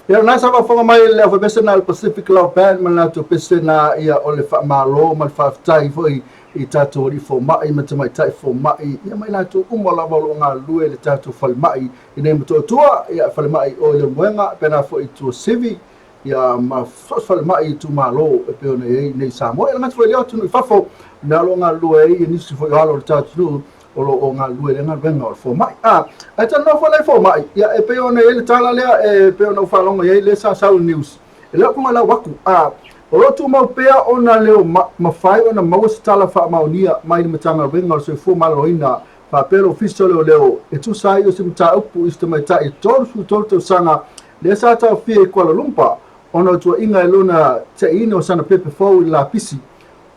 Ia, na sa faafofoga mai le aufaipesenā na le Pacific Love Band ma le latou pesena ia o le faamalo ma le faafetai foi i tatou alii fomai ma tamaitai fomai ia ma i latou uma lava o lo o galulue i le tatou falemai i nei Motootua, ia falemai o i Leulumoega pena foi i Tuasivi ia ma so o se falemai itumalo e pei ona i ai nei i Samoa. Ia le gata foi i lea o atunuu i fafo mea o lo o galulue ai ia nisi foi o alo o le tatou atunuu o lo o galulue i le galuega o le fomai. A, ae talanoa foi la i fomai, ia e pei ona i ai le tala lea e pei ona ou faalogo i ai lea sa sau i le news, e le o lau aku. A, o lo o tumau pea ona le o mafai ona maua se tala faamaonia mai le Matagaluega o le Soifua Maloloina faapea le Ofisa o Leoleo e tusa ai o se mataupu i se tamaitai 33 tausaga lea sa taofia i Kuala Lumpur ona o tuuaiga i lona tiaiina o sana pepe fou i le lapisi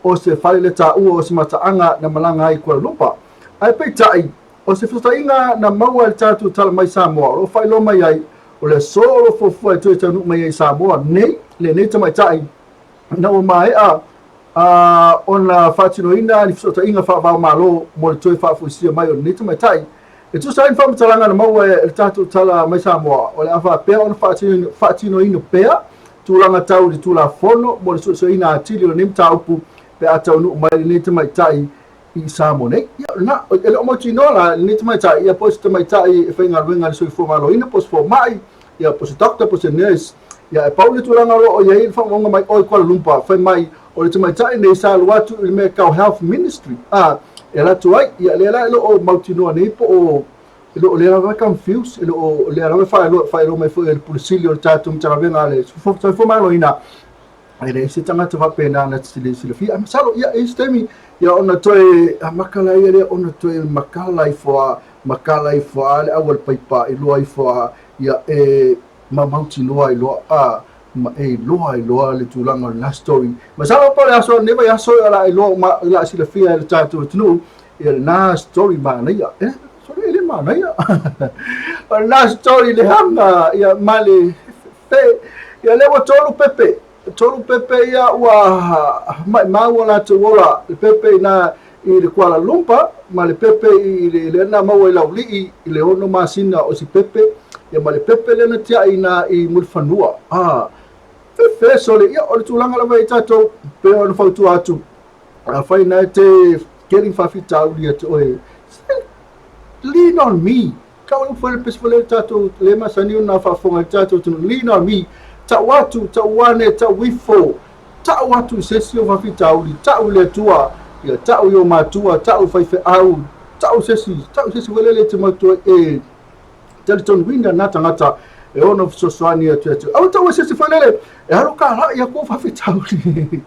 o se fale le taua o se mataaga na malaga ai i Kuala Lumpur. Ae peitai, o se fesootaiga na maua e le tatou Tala Mai Samoa o lo o faailoa mai ai, o le aso o lo o fuafua e toe taunuu mai ai i Samoa nei lenei tamaitai ina ua maea ona faatinoina ni fesootaiga faava-o-Malo mo le toe faafoisia mai o lenei tamaitai. E tusa ai ni faamatalaga na maua e le tatou Tala Mai Samoa, o le a faapea ona faatinoina pea tulaga tau i le Tulafono mo le suesueina atili o lenei mataupu pe a taunuu mai lenei tamaitai i Samoa nei. Ia, na, e le o mautinoa la lenei tamaitai, ia po o se tamaitai e faigaluega i le soifua maloloina, po o se fomai, ia po o se doctor, po o se nurse. Ia, e pau le tulaga o lo o i ai le faamaumauga mai o i Kuala Lumpur, fai mai o le tamaitai nei sa alu atu i le mea tau Health Ministry, a, e alu atu ai, ia lea la e le o mautinoa nei po o e le o lea lava e confuse, e le o lea lava e faailoa mai foi e le Pule Sili o le tatou Matagaluega a le Soifua Maloloina, e leai se tagata faapena na te le silafia. Ae masalo, ia, e i ai se taimi, ia ona toe amaka laia lea ona toe makala ifo a, makala ifo a le auala paipa i loa ifo a, ia e mautinoa ai loa, a, ma e iloa ai loa le tulaga o lena story. Masalo po o le aso, lenei vaiaso o le a iloa uma, o le a silafia e le tatou atunuu, ia lena story manaia. E, sorry, e le manaia. O lena story leaga, ia, ma le fe, ia lea ua tolu pepe, tolu pepe ia ua maimau o latou ola, le pepe ina i le Kuala Lumpur, ma le pepe i le lea na maua i Laulii i le 6 masina o si pepe, ia ma le pepe lea na tiai ina i Mulifanua. Ah, fefe sole, ia o le tulaga lava i tatou, pe ona fautua atu, afai na e te getting faafitauli ia te oe, lean on me. Tau le upu le pesi le tatou le masani ona faafofoga i le tatou atunuu, lean on me. Tau atu, tau ane, tau ifo, tau atu i se isi o faafitauli, tau i le Atua, ia tau i o matua, tau i faifeau, tau se isi, tau se isi foi lele e te mautu ai e talitonuina na tagata e ono fesoasoani atu ia te oe. Aua tau e se isi foi lele e alu kalai aku o faafitauli.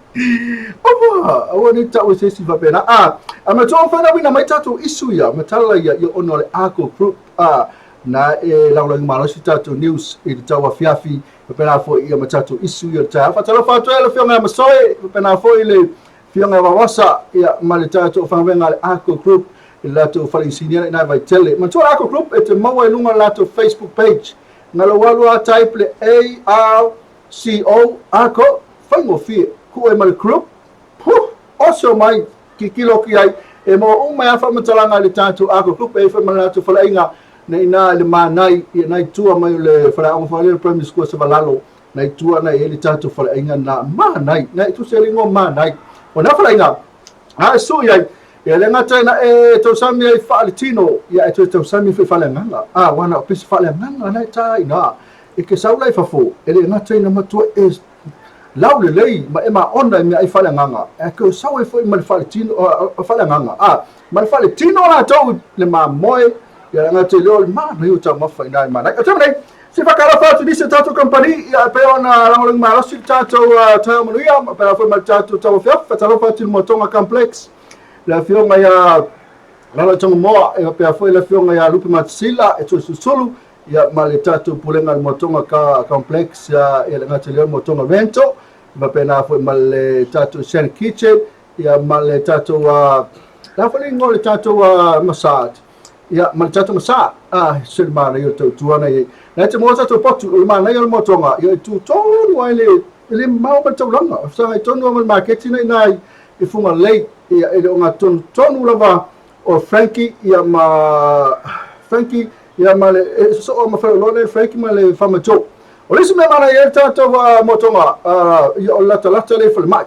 Aua, aua ne i tau e se isi faapena. A, a matua o whanauina mai tātou isu ia, ma tala ia, ia ona o le Arco Group, a, na e lagolago malosi tātou news i le tau afiafi, faapena foi ia ma tātou isu ia o le taeao. Faatalofa atu ai le afioga ia Masoe, faapena foi le afioga ia Vawasa, ia ma le tātou whanauenga le Arco Group, i le latou fale inisinia i nai Vaitele. Matua le Arco Group e te maua i luga o le latou Facebook page. Na lou alu a type le A-R-C-O, Arco, faigofie, kuu ai ma le group, huh, oso mai, kikilo ki ai, e maua uma ai a faamatalaga i le tatou Arco Group, e ai foi ma le latou faleaiga, na ina i le Manai, ia nai tua mai o le faleaoga foi lea le Primary School Savalalo, nai tua na i ai le tatou faleaiga na Manai, na i tusi ai le igoa Manai. O na faleaiga, a e sui ai, ia le gata ina e tausami ai faaletino, ia e toe tausami foi faaleagaga. A, ua na o pisi faaleagaga na e ta ina. E ke sau la i fafo, e le gata ina matua e laulelei ma e maona i meaai faaleagaga, ae toe sau ai foi ma le faaletino, faaleagaga, a, ma le faaletino latou le mamoe, ia le gata i lea o le manaia o taumafa ina e manaia. O le taimi nei, se faatalofa atu i nisi o tatou kamupani, ia e pei ona lagolago malosi le tatou taeao manuia, ma pei foi ma le tatou tauafiafi. Faatalofa atu i le Motoga Complex, le afioga ia Lalo Tongamoa, e faapea foi le afioga ia Lupe Matasila, e Tulisulusulu, ia ma le tatou pulega o le Motoga Car Complex, ia le gata i lea o le Motoga Rental, faapena foi ma le tatou Shan Kitchen, ia ma le tatou la foi le igoa o le tatou massage, ia ma le tatou massage, a se le manaia o le tautua na i ai. Na e te maua tatou potu, o le manaia o le Motoga, ia e tu tonu ai le e le mamao ma le taulaga, e fesagai tonu lava ma le maketi na i ina i Fugalei, ia e le o gatonu tonu lava o Frankie ia ma Frankie ia ma le e sosoo ma faleoloa lea Frankie ma le Farmer Joe. O le isi mea manaia ai le tatou motoga, ia o le latalata lea i falemai.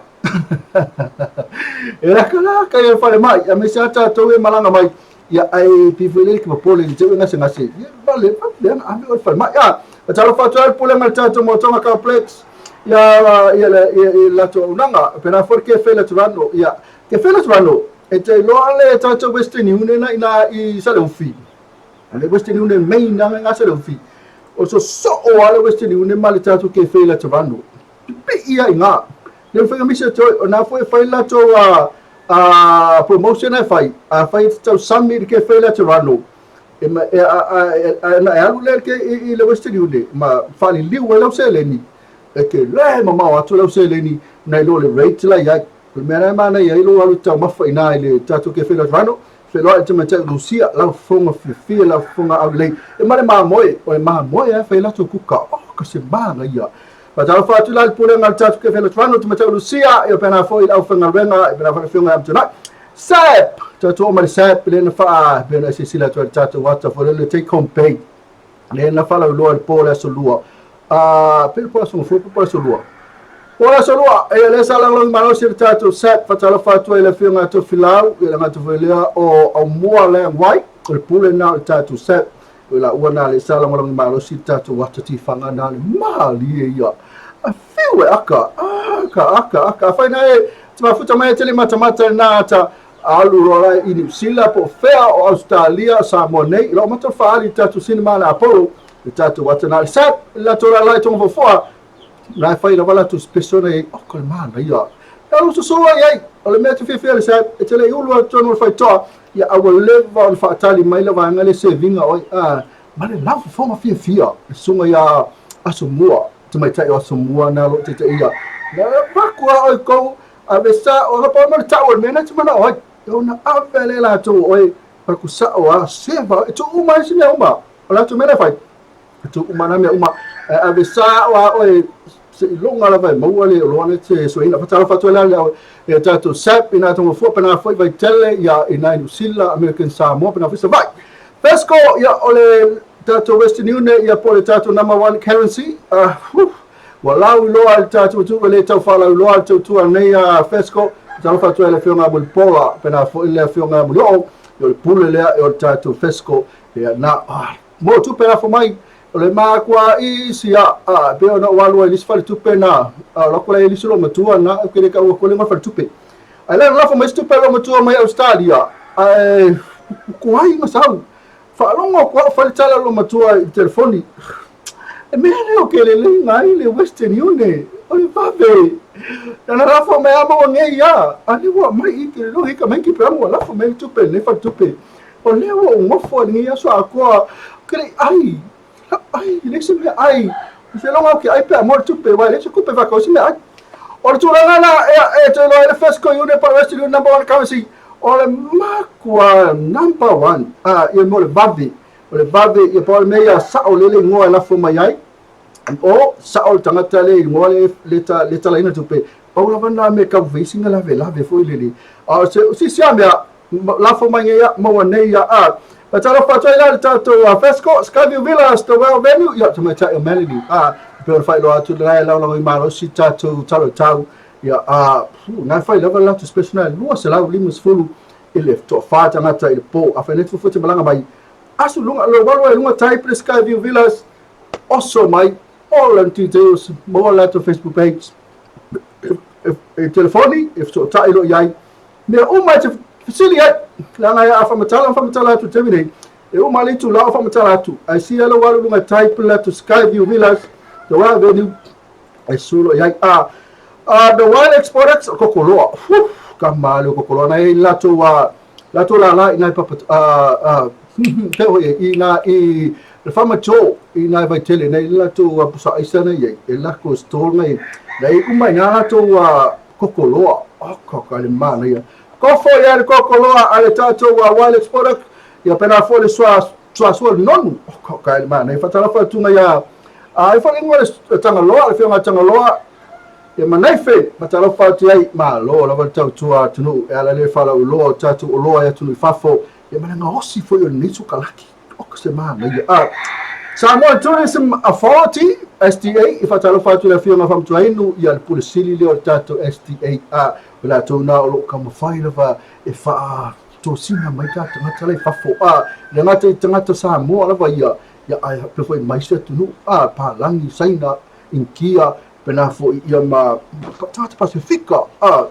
E lakalaka ia falemai, aemaise lava tatou e malaga mai, ia ai pei foi lele ke popole i le teu e gasegase, ia vale, vale ana ave oe i le falemai. A, talofa atu ai le pulega i le tatou motoga complex, ia, ia, ia, ia, i le latou auaunaga, pena foi le kefe i le Aturano, ia, kefe i le Aturano, e te iloa le tatou Western Union i na i Saleufi. O le Western Union main na nga Saleufi. O so so o ale Western Union ma le tatou kefe i le Aturano. Pipi ia i ngā. Le whainga misi atu o nā foi whai latou a, a promotion e whai, a whai te tau sami le kefe i le Aturano. E, ma, e, a, a, e, a, na e alu le ke i, i le Western Union, ma whaliliu e lau seleni. E ke le mamao atu lau seleni, nei lo le rate la iai. O le mea la e manaia ai lou alu taumafa i ina i le tatou kefe Latvano, feiloai i le tamaitai o Lucia, lau fofoga fiafia, lau fofoga aulelei, e ma le mamoe, o le mamoe lava e fai ai latou kuka, oh ka se manaia. Faatalofa atu la i le pulega o le tatou kefe Latvano, tamaitai o Lucia, ia faapena foi i le aufaigaluega, ia faapena foi le afioga ia Amituanai. Sap! Tatou oo mai i le sap, lea na faa, pei ona e silasila atu ai i le tatou ata foi lea, le take home pay. Lea na faalauiloa i le po o le aso lua. Uh, pe le po aso gafua, pe po aso lua. Po aso lua, e lea sa lagolago malosi le tatou SAP, faatalofa atu ai le afioga a Tofilau, ia le gata foi lea o Aumua Lang Wai, o le pule na o le tatou SAP, o la ua na le sa lagolago malosi le tatou ata tifaga na le malie ia. A fiu e aka, aka, aka, aka, a whai na e, te mafuta mai e tele matamata na ata, Alu loa la i Niu Sila po o fea o Ausetalia, Samoa nei, i loo mata faali i tatou cinema le Apollo, le tatou ata na le sap, le latou lala i tonga fofoa, na e fai lava latou special na i ai, oh ko le manaia. E alu soso ai ai, o le mea te fiafia le sap, e te le i ulu atu tonu o le faitoa, ia a ua leva ona faatali mai le vaega le sevinga oi, a, ma le lau fofoga fiafia, le susuga ia Asomua, tamaitai o Asomua na lo taitaia. Na vaku a oi kou, Ave sao, anga pa ma le tau o le mea na te manao ai. E ona ave le latou o oe, paku sao a, seva, e tuu uma ai se mea uma. O latou mea na e fai, e tuu uma na mea uma. E ave sao a oe, se i loga lava e maua le oloa na te suaina. Fatalofa atu ai la le e tatou SAP i nā tonga fua, pena foi Vaitele, ia i nā New Zealand, American Samoa, pena foi Savaii. Fesco, ia o le tatou Western Union, ia po o le tatou number one currency, whew, Ua lauiloa i le tatou atunuu, e le tau faalauiloa le tautua nei a FESCO. Talofa atu ai le afioga a Mulipola, pena foi le afioga a Mulioo, o le pule lea o le tatou FESCO. Ia na, ah, mo tupe lafo mai, o le makua isi a, a, pe ona o alu ai lisi faletupe na, a, o lako la lisi lo matua na, o kele ka ua kole ngā faletupe. Ai la lafo mai tupe lo matua mai Australia, ai, kuai masau, faalogo ko au faletala lo matua i telefoni, E mea lea o ke lelei ngai le Western Union, o le vave. Na lafo mai a maua nei ia. A le ua mai i te lohi ka mai ki pe ua lafo mai le tupe le fa tupe. O lea ua ngofo i nei aso akoa. Ke le ai. Ai, le se mea ai. Se longa o ke ai pe a mo le tupe wai le se kupe fa ko se mea ai. O le tulaga la e e te loa le Fesco Union pa Western Union number one currency. O le makua number one. A ia mo le vave. O le vave, ia pau le mea ia sao lea le igoa e lafo mai ai, o sao le tagata le igoa le, le, ta, le talaina tupe, pau lava na me kau veisinga lave lave foi le le. A o se, si sia mea, lafo mai nei ia, maua nei ia, a, Fatalofa atu ai la le tatou Fesco, Skyview Villas, the well venue, ia, tamaitai o Melanie, a, pe o le faailoa atu lena e laolao i malosi tatou talo tau, ia, a, na fai lava le latou special na 250 i le toafa tagata i le po, a fai nei fuafua te malaga mai, asu luga, lo walu ai luga tai pre Skyview Villas, oso mai, all and details, maua latou Facebook page, e telefoni, e fesootai loa i ai, mea uma e te fesili ai, leaga a faamatala, faamatala atu i le taimi nei, e uma le itula o faamatala atu, ae sia lou alu luga tai pre latou Skyview Villas, the Wild Venue, e sulo i ai. A, a the Wild Exports, kokoloa, whew, ka male o kokoloa, na e latou a, latou lala i nai papa, a, a, te hoi e, i nā, i le whama tō, i nai vaitele, nei latou a pusa aisa nei e, e lako stall nei, nei uma i nā latou a kokoloa, oh, ka ka le mana ia. Kofo ia le kokoloa a le tātou a Wild Exporter, ia pena fo le sua, sua sua le nonu, oh, ka ka le mana ia. Whatalafa tunga ia, a e whalingoa le Tangaloa, le whionga Tangaloa, Ia manaife, matalofa atu ai, malo lava le tautua atunuu, e ala le faalauiloa o tatou oloa i atunuu i fafo, ia ma le gaosi foi o lenei sokalaki. Oka se manaia. A, Samoa Tourism Authority, STA, e faatalofa atu i le Afioga Faamatuainu, ia le Pule Sili lea o le tatou STA, a o latou na o lo o taumafai lava e faatosina mai tatou tagata la i fafo, a le gata i tagata Samoa lava ia, ia ae faapea foi mai isi atunuu, a Palagi, Saina, Initia, pena foi ia ma tagata Pasifika, a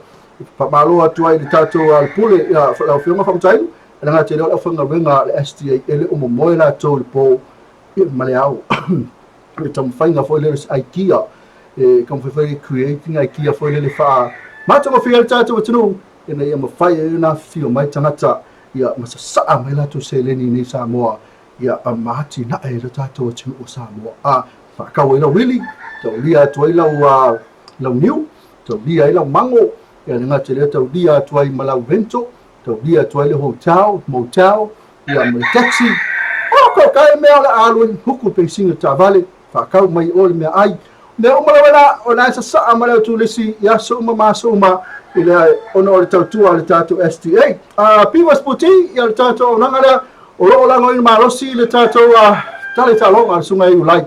faamalo atu ai i le tatou le Pule, ia lau Afioga Faamatuainu. E le gata i lea o le aufaigaluega a le STA e le o momoe latou i le po ma le ao. O le taumafaiga foi lea o se idea, e taumafai foi e create ni idea foi lele faa matagofie ai le tatou atunuu ina ia mafai ai ona afifio mai tagata ia ma sasaa mai latou seleni i inei i Samoa ia ma atinae ai le tatou atunuu o Samoa. A faatau ai lau uili, taulia atu ai lau, lau niu, taulia ai lau mago, ia le gata i lea taulia atu ai ma lau rental, Taulia atu ai le hotel, motel, ia ma le taxi. O ko kai mea o le alu ai huku peisina taavale, faatau mai o le mea ai. Mea uma lava la, o la e sasaa ma le au turisi i aso uma ma aso uma i le ona o le tautua a le tatou STA. Piva Sputi, ia le tatou auaunaga lea, o lo o lagoina malosi le tatou tala i taaloga a le Susuga ia Iulai.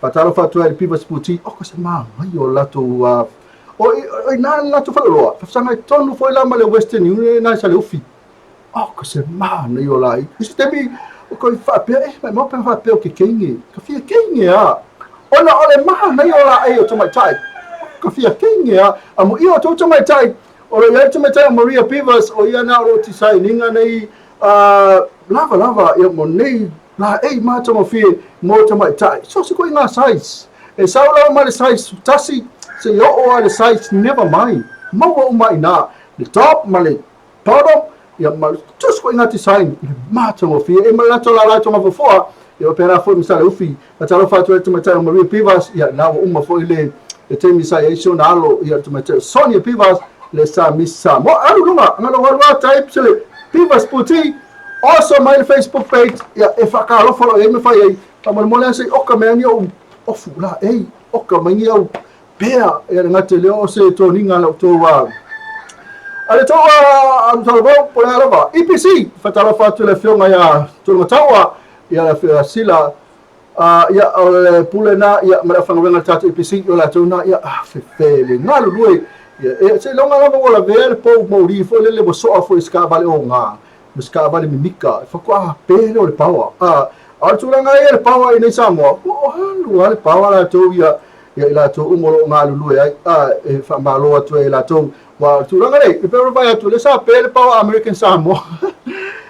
Faatalofa atu ai i le Piva Sputi, oka se manaia o le latou O i ina le latou faleoloa, faafesagai tonu foi la ma le Western Union ina i Saleufi. Oh, ka se manaia o la i. I se taimi, o koe faapea, eh, maimau pe faapea o ke keine. Ka fia keine a. Ona o le manaia o la ei o tamaitai. Ka fia keine a. A mo ia o tou tamaitai, o lo o i ai le tamaitai o Maria Beavers, o ia na o lo o tisaininga nei, lava lava, ia mo nei Laei matagofie mo tamaitai. So se koe ngā size. E sau lava mai le size tasi, seia oo lava i le size never mind. Maua uma i nā. Le top ma le bottom, ia ma le tusi koe ngā design i le matagofie. E ma le latou lala tonga fofoa, ia faapena foi ma Saleufi. Faatalofa atu ai le tamaitai o Maria Pivas, ia na ua uma foi le le taimi sa i ai si ona alo, ia le tamaitai o Sonia Pivas, le sa Miss Samoa. Alu luga, ngalo alu a type se le Pivas Boutique. Oso mai le Facebook page, ia e whakaalofa lo e me whai ai. Faamolemole lava se i oka mai ni ou ofu la ei, oka mai ni au pea ia le gata i lea o se toniga a le outou a a le tou a talavou po o le a lava. EPC, faatalofa atu i le afioga ia Tologataua, ia le afioga ia Sila, ia o le pule na ia ma le aufaigaluega a le tatou EPC, o latou na ia fefe le galulue. Ia e seiloga lava ua lavea le pou moli foi lele ua soa foi i se taavale oga ma se taavale mimika, e faatoa pe lea o le paoa. A o le tulaga ia le paoa i nei Samoa, ua alu lava le paoa latou ia, ia i latou uma o lo o galulue ai, a e faamalo atu ai i latou. Aua o le tulaga nei, e pei ona fai atu, o lea sa pe le paoa American Samoa.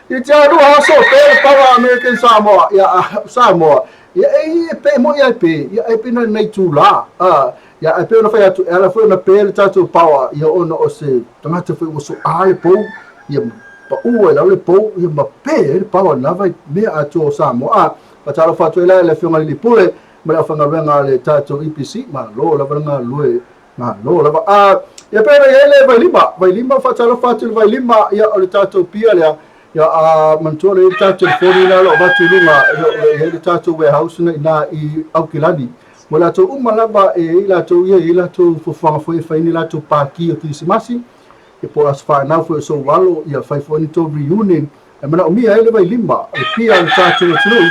I te alua aso pe le paoa American Samoa, ia Samoa. Ia e pe moi ai pe, ia e pe nei tula. A ia e pei ona fai atu, e ala foi ona pe le tatou paoa, ia ona o se tagata foi ua soa le pou, ia paʻu ai lalo le pou, ia ma pe ai le paoa i lena vai mea atoa o Samoa. A, faatalofa atu ai la i le Afioga i le Alii Pule ma le aufaigaluega a le tatou EPC, malo lava le galulue, malo lava. A, ia pei ona i ai le Vailima, Vailima, faatalofa atu i le Vailima, ia o le tatou pia lea, ia a manatua o lea e i ai le tatou telefoni lea o lo o avatu i luga, ia o lo o i ai le tatou warehouse na i ina i Aukilani. Mo latou uma lava e i ai latou ia, e i ai latou fuafuaga foi e fai ni latou pākī o Kerisimasi, ia po o aso fanau foi o sou alo, ia fai foi ni tou reunion, e manaomia ai le vailima, le pia a le tatou atunuu,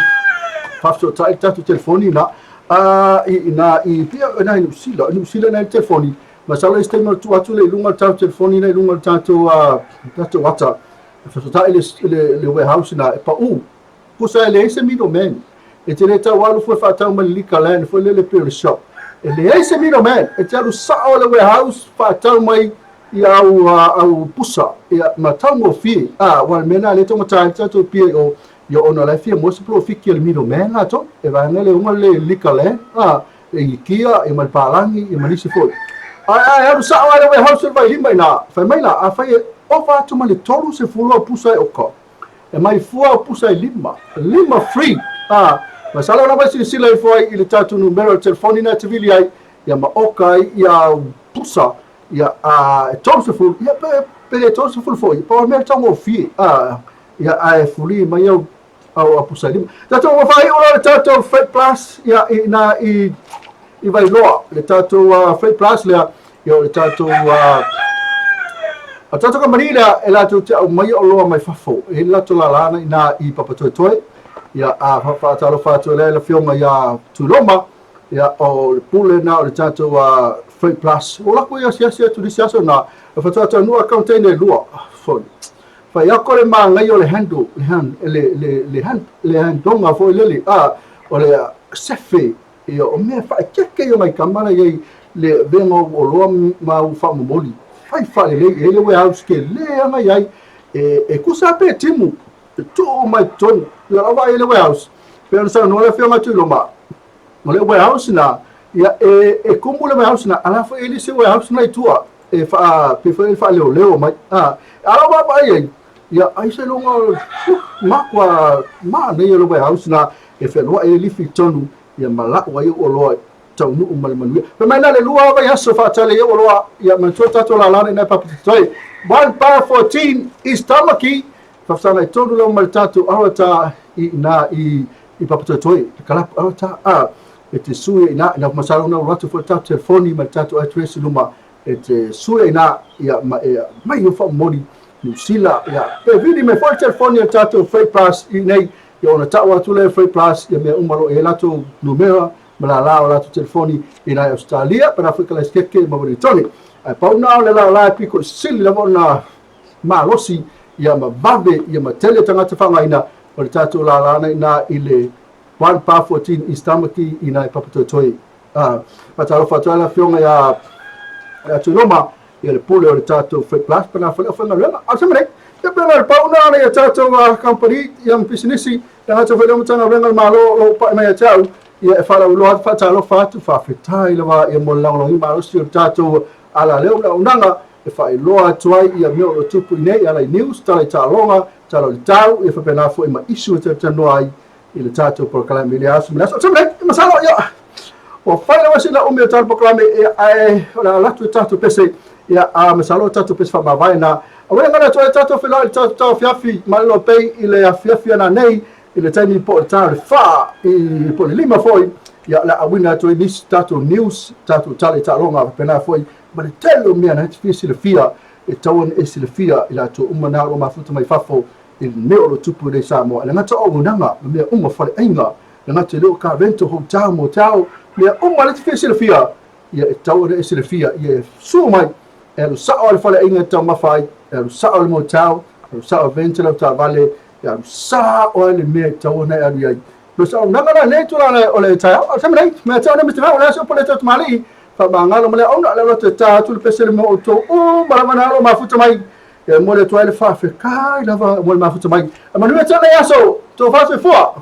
faafesootai le tatou telefoni ina, a, i, ina, i pia, ina i Niu Sila, Niu Sila ina i le telefoni, masalo i se taimi ona tuu atu lea i luga o le tatou telefoni ina i luga o le tatou, a, tatou ata, e fesotai le, le, le warehouse ina, e pau. Pusa e leai se middle man. E te le tau alu fua e faatau mai le Liquorland foi lele pei o le shop. E leai se middle man. E te alu sao i le warehouse faatau mai i au, au pusa ia, ma taugofie. Ah, aua o le mea lena lea e taugata ai le tatou pia i o, ia ona o la e fia maua se polofiki a le middle man latou. E vaega le uga le Liquorland, ah, e Ikea, ia ma le palagi, ia ma nisi foi. Ae, ae alu sao lava i le warehouse o le Vailima i ina. Fai mai la, afai e ova atu ma le 30 au pusa e oka, E mai fua o pusa e lima, lima free. A, masalo lava e silasila ifo ai i le tatou numera o le telefoni na e te vili ai, ia ma oka ai ia au pusa, ia a, e 30, ia pe, pe le 30 foi, pau o le mea le taugofie, a, ia ae fuli mai au, au, au pusa e lima. Tatou ua faaiu loa le tatou Freight Plus, ia i na i, i Vailoa, le tatou uh, Freight Plus lea, ia o le tatou uh, a tatou kamani lea e latou te aumaia oloa mai fafo, e i ai le latou lalana i na i Papatoetoe, Ia, a faatalofa atu ai le Afioga ia Tuiloma, ia, o le pule na o le tatou Freight Plus. Ua lako ia asiasi atu nisi aso na, e faatoa taunuu a container e lua. Foi. Fai ako le māngai o le handle, le hand, le, le, le, hand, le handonga foi lele, a, o le sefe, ia, o mea whaekeke i o ngai kamana i le venga o loa ma u whaamomoli. Fai whaalelei, e le warehouse ke le anga iai, e, e kusa pe timu, e tuu mai totonu, ia lau vaai i le warehouse, pei ona saunoa le Afioga Tuiloma, o le warehouse na, ia e, e kumu le warehouse na, a la foi e le se warehouse na i tua, e faa, pe foi e faaleoleo mai. A, a lau vaavaai ai, ia ai se longa, makua, manaia le warehouse na, e fealuai e lifi i totonu, ia ma lau ai ou oloa taunuu ma le manuia. Fai mai na le lua vaiaso faatali ai ou oloa, ia manatua tatou lala nei nai Papatoetoe. 1 bar 14 East Tamaki, Faafesagai tonu lava ma le tatou Arata i ina i i Papatoetoe, le kalapu Arata a e te sue ina ina masalo na ulu atu foi le tatou telefoni ma le tatou address i luma e te sue ina ia ma e mai o faamomoli Niu Sila ia pe vili mai foi le telefoni a le tatou Freight Plus i nei ia ona tau atu lea Freight Plus ia mea uma lo e latou numera ma lala o latou telefoni i nai Australia pe na foi Kalaesikeke ma Wellingtone. Ae pau na o le lala e piko sili lava ona malosi ia ma vave ia ma tele tagata faaaogaina o le tatou lala na ina i le 1 pa 14 East Tamaki i nai Papatoetoe. Faatalofa atu ai le afioga ia ia Tuiloma ia le pule o le tatou Freight Plus pa na fale faigaluega. A o se mea ia pe le pau na ia tatou company ia ma pisinisi ia tatou foi le Matagaluega a le Malo o lo o pai mai ia te au ia e faalauiloa atu faatalofa atu faafetai lava ia mo le lagolagoina malosi o le tatou alaleo ma le auaunaga e faailoa atu ai ia mea o lo o tupu i nei e ala i news, tala i taaloga, tala o le tau, ia faapena foi ma issue e talatalanoa ai i le tatou polokalame i le aso ma le aso. O nei, masalo ia, ua fai lava sina umi o le tatou polokalame, ia, ae o le a alu atu le tatou pese, ia, a masalo o le tatou pese faamavae na. Aua e galo atu ai tatou feiloai i le tatou tauafiafi malolo pei i le afiafi ana nei, i le taimi po o le ta o le 4 i po o le 5 foi, ia, o le a auina atu ai nisi tatou news, tatou tala i taaloga, faapena foi ma le tele o mea na e te fia silafia e tatau ona e silafia i latou uma na o lo o mafuta mai fafo i le mea o lo o tupu i nei Samoa. E le gata o auaunaga ma mea uma faleaiga, le gata i lea o car rental, hotel, motel, mea uma lea e te fia silafia, ia e tatau ona e silafia, ia e suo mai, e alu sao lava i le faleaiga e taumafa ai, e alu sao i le motel, e alu sao i le rental au taavale, e alu sao lava i le mea e tatau ona e alu i ai. Lo sa auaunaga la nei tulaga o le taeao, a o le taimi nei, mea tau nei Mr. Vao, o le a se upu a le tautamalii, Faamagalo ma le aoga, le alo te tā atu le pese le mo outou uma lava na alo mafuta mai. E momoli atu ai le faafetai lava mo le mafuta mai. A manuia tele aso, tofa soifua.